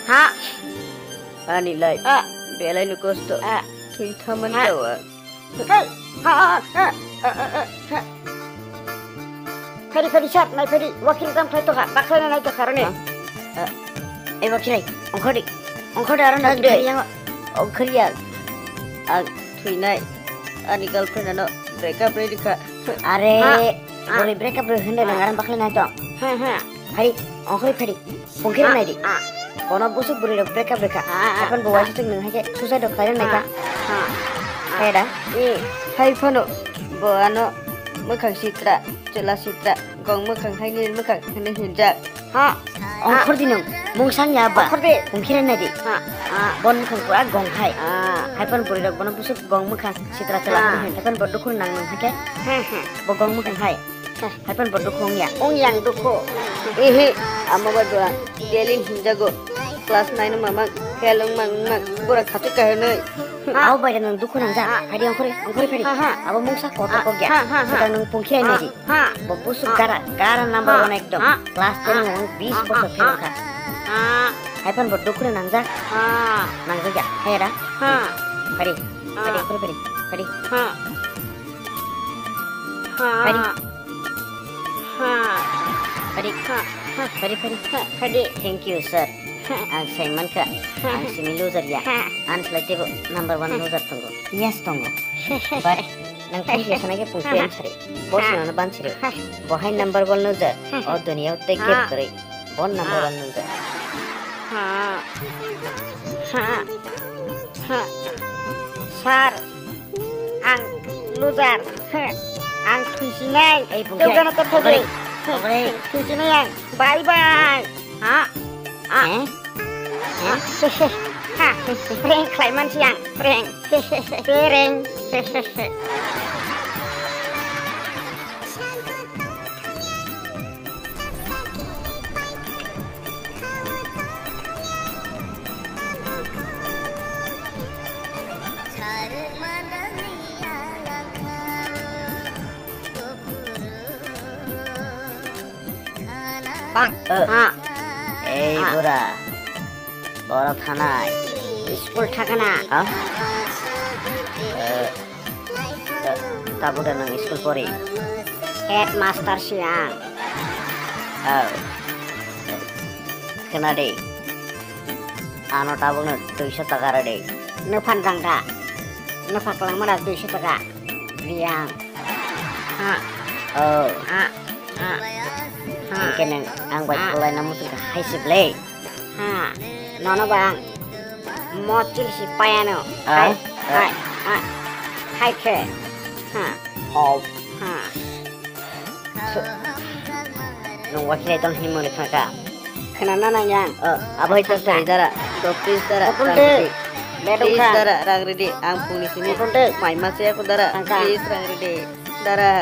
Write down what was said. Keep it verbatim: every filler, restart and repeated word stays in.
Ha. Ani lai. Ah. Belai no kosto. Ah. Thui thaman Ha. jawa. Hey. Ha, ha, ha, ha, ha, ha. Phari, phari, sir, nai phari. Wakil tam khai to kha. Baksa na nai to kha rani. Ha? Ah. Eh, wakil ai. Ongkhor di. Ongkhor di aro na Ande. Phari yang. Ongkhor ya. Ang thui nai. Ani girlfriend ano break up ready kha. Are, Ha? bori break up ready hende Ha? nang aram bakla nai to. Ha, ha. Phari, ongkhor phari. Pungkir Ah, nai di. ah. Bono busuk bwrwi rok break up rekha. Ah, ah, Apan bo ah. waisa chwng nung haikhe suicide rok khlai rwnai kha. Ah, ah. Khe da? Eh. Hai phano bo ano mwkhang sitra, chwla sitra, gong mwkhang hai nini mwkhang hwnwi hinjak. Ha. Ongkhor di nung, mung sang ya ba? Ongkhor di. Pungkir nai di. Ha, ah. Bon mwkhang pura gong hai. Ah. Hai phano bwrwi rok bono busuk gong mwkhang sitra chwla Ah. hwnwi hin. Hai phano bo dukhu nang nung haikhe. Ha, ha. Bo gong mwkhang hai. Haipan bo dukhu wng ya? Wng yang dukhu. Ehe, amo bai dua. Delin hinjago. Class nine mama fail wng mang wng mang. Bora khatik ka hinwi. Abo bai nang dukhu nang ja. Ha. Phadi ongkhori, ongkhori phadi. Ha, ha. Abo mungsa kotor Ha, kok ya. ha, ha, ha. Swkang nang pungkhai Ha, nai di. ha. Bo busuk Ha. gara, gara number Ha. one ekdom. Ha. Class ten Ha. wng bis Ha, bosor ha, fail ha. kha. Ha. Haipan bo dukhu nang ja. Ha. Nang ja ya. Hai ra. Ha. Phadi. Ha. Phadi, ongkhori phadi. Phadi. Ha. Ha. Pari. Ha. Pari. Ha. Ha. Pari, pari. Ha. Pari. Thank you, sir. Ha. Ang sai mankha. Ha. Ang simi loser ya. Ha. Ang khlai teibo number one loser tongo. Yes, tongo. But nang thank you sanai khe pung pen sari. Boss Ha. nono ban sari. Ha. Bohai number one loser. Ha. O duniya o tei Ha. gap kwrwi. Bon number Ha. one loser. Ha. Ha. Ha. Sir. Ang loser. Ang thuisinai. Ei, bungke. Tewgana to thogri. Bungke. Thuisinai ang. Bye bye. Ha? Ah. Eh? Eh? Ha. Prank khlai mansi ang. Prank. Prank. Bang. Eh. Ha. Ei, Ha. bura. Boro thanai. School thakana. Ha? Eh, eh, tabuk da nang school pori? Headmaster si ang. Oh. Khna de. Ano tabuk no duiso taka rw de. Nuphan rang da. Nupha kwlangma da duiso taka. Riyang. Ha. Oh. Ha. Ha. Ha. Hingke nang ang bai Ha. kwlai na muchung kha hai se ble. Ha. Nono bang. Mochil si payano. Ah. Hai. Ah. Hai. Hai khe. Ha. Oh. Ha. Nung wakhilai tong hinwi mani phaka. Khna na nang yang. Oh, abo hai to sari dara. To please dara. Open rang de. Ridi. Bedung Please kha. Dara rang ridi. Ang pungni sini. Open de. Mai masi aku dara. Angka. Please rang ridi. Dara.